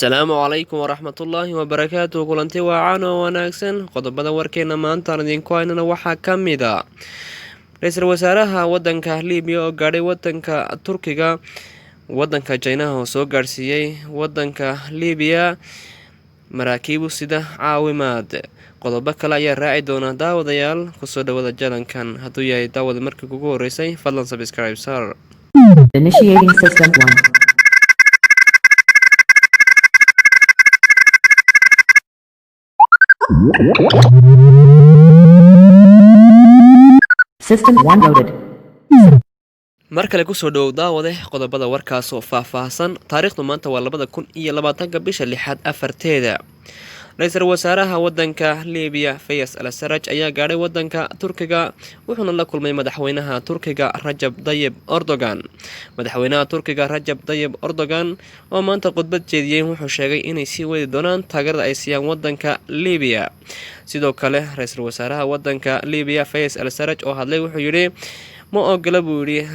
Asalaamu calaykum waraxmatullaahi wabarakaatu. Kulanti waacan oo wanaagsan. Qodobada warkeena maantaan idinku haynana waxaa ka mid a ra-iisul wasaaraha wadanka Libiya oo gaadhay wadanka Turkiga, wadanka Jaynaha oo soo gaadhsiiyey wadanka Libiya maraakiibu sida caawimaad. Qodobo kale ayaa raaci doona. Daawadayaal, kusoo dhawada channelkan. Hadduu yahay daawada markii kugu horeysay, fadlan subscribe sar. Initiating system 1. System 1 loaded. Mar kale kusoo dhowow, daawade, qodobada warkaasoo faah-faahsan. Taariikhdu maanta waa 2020-ka bisha lixaad 4-teeda. Ra-iisul wasaaraha wadanka Libiya Fayas Al Saraj ayaa gaadhay wadanka Turkiga, wuxuuna la kulmay madaxweynaha Turkiga Rajab Dayib Erdogan. Madaxweynaha Turkiga Rajab Dayib Erdogan oo maanta khudbad jeediyey wuxuu sheegay inay sii wadi doonaan taageerada ay siiyaan wadanka Libiya. Sidoo kale ra-iisul wasaaraha wadanka Libiya Fayas Al Saraj oo hadlay wuxuu yidhi: "Ma ogola," buu yidhi,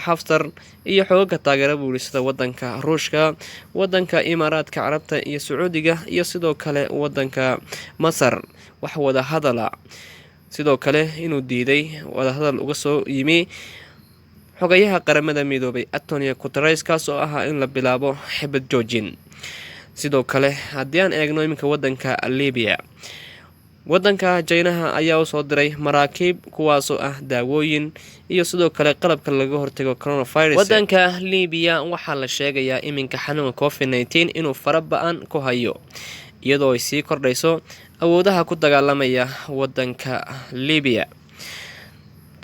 "Xaftar iyo xoogaga taageera," buu yidhi, "sida wadanka Ruushka, wadanka Imaaraadka Carabta iyo Sacuudiga iyo sidoo kale wadanka Masar wax wada hadala." Sidoo kale inuu diiday wadahadal uga soo yimi xogayaha Qaramada Midoobay Antonio Guteres, kaas oo ahaa in la bilaabo xabad joojin. Sidoo kale haddii aan eegno iminka wadanka Libiya, wadanka Jaynaha ayaa usoo diray maraakiib kuwaasoo ah daawooyin iyo sidoo kale qalabka laga hortago coronavirus. Wadanka Libiya waxaa la sheegayaa iminka xanuunka COVID-19 inuu fara ba-an ku hayo, iyadoo ay sii kordhayso awoodaha ku dagaalamaya wadanka Libiya.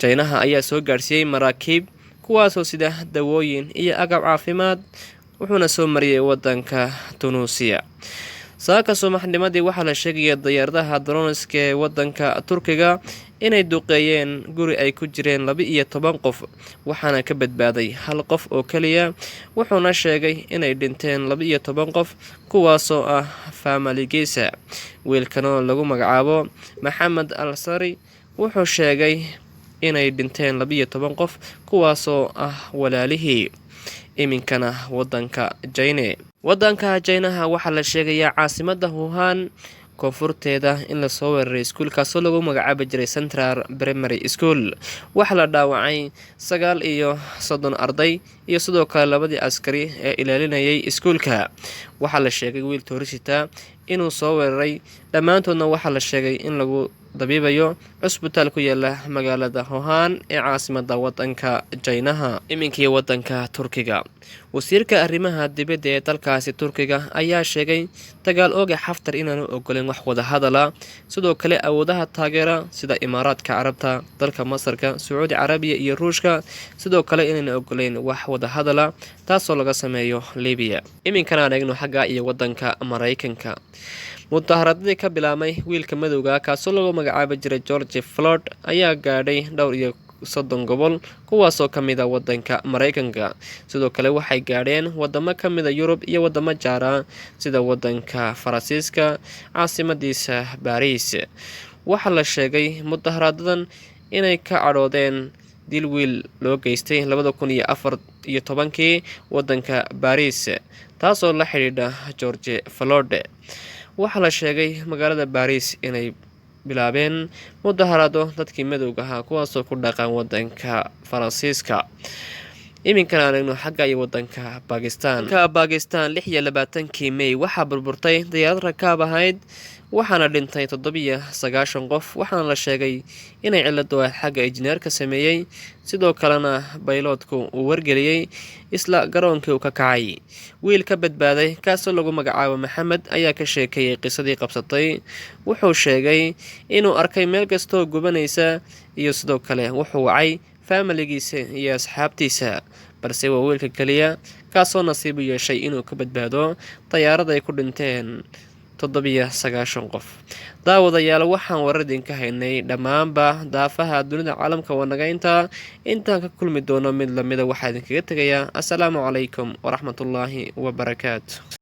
Jaynaha ayaa soo gaadhsiiyey maraakiib kuwaasoo sida dawooyin iyo agab caafimaad, wuxuuna soo mariyay wadanka Tunuusiya. Saaka subaxnimadii waxaa la sheegaya diyaaradaha droneska ee wadanka Turkiga inay duqeeyeen guri ay ku jireen 12 qof, waxaana ka badbaaday hal qof oo keliya. Wuxuuna sheegay inay dhinteen 12 qof, kuwaasoo ah faamiligiisa. Wiilkanoo lagu magacaabo Maxamed Al Sari wuxuu sheegay inay dhinteen 12 qof, kuwaasoo ah walaalihii. Iminkana wadanka Jayne, wadanka Jaynaha waxaa la sheegayaa caasimada Wuhan koonfurteeda in lasoo weeraray iskuulkaasoo lagu magacaabi jiray Central Primary School. Waxaa la dhaawacay 39 arday iyo sidoo kale labadii askari ee ilaalinayay iskuulka. Waxaa la sheegay wiil toorisita inuu soo weeraray. Dhammaantoodna waxaa la sheegay in lagu dabiibayo cusbitaal ku yaala magaalada Wuhan ee caasimada wadanka Jaynaha. Iminkii wadanka Turkiga, wasiirka arrimaha dibadda ee dalkaasi Turkiga ayaa sheegay dagaal ooga Xaftar inaanu ogoleyn wax wadahadala. Sidoo kale awoodaha taageera sida Imaaraadka Carabta, dalka Masarka, Sacuudi Carabiya iyo Ruushka sidoo kale inayna ogoleyn wax wadahadala taasoo laga sameeyo Libiya. Iminkana aan eegno xagga iyo wadanka Maraykanka. Mudaaharadadii ka bilaabmay wiilka madowga kaasoo lagu magacaabi jiray George Floyd ayaa gaadhay dhowr iyo 30 gobol, kuwaasoo ka mid a wadanka Maraykanka. Sidoo kale waxay gaadheen wadamo ka mida Yurub iyo wadamo jaara sida wadanka Faransiiska, caasimadiisa Baariis. Waxaa la sheegay mudaharaadadan inay ka cadhoodeen dil wiil loo geystay 2014-kii wadanka Baariis, taasoo la xidhiidha George Floyd. Waxaa la sheegay magaalada Baariis inay bilaabeen mudaharaado dadkii madowga ahaa, kuwaasoo ku dhaqan wadanka Faransiiska. Iminkana aan eegno xagga iyo wadanka Bakistan. Ka Bakistan 26-kii May waxaa burburtay diyaarad rakaab ahayd, waxaana dhintay 97 qof. Waxaana la sheegay inay ciladu ahayd xagga injineerka sameeyey, sidoo kalena baylotku uu wargeliyey isla garoonkii uu ka kacay. Wiil ka badbaaday kaasoo lagu magacaabo Maxamed ayaa ka sheekeeyey qisadii qabsatay. Wuxuu sheegay inuu arkay meel kastoo gubanaysa iyo sidoo kale wuxuu wacay faamiligiisa iyo asxaabtiisa, balse waa wiilka keliya kaasoo nasiib u yeeshay inuu ka badbaado dayaarad ay ku dhinteen 97 qof. Daawadayaal, waxaan warar idinka haynay dhammaanba daafaha dunida caalamka. Wanagaynta intaan ka kulmi doono mid lamida, waxaa idinkaga tegayaa asalaamu calaykum waraxmatullaahi wabarakaatu.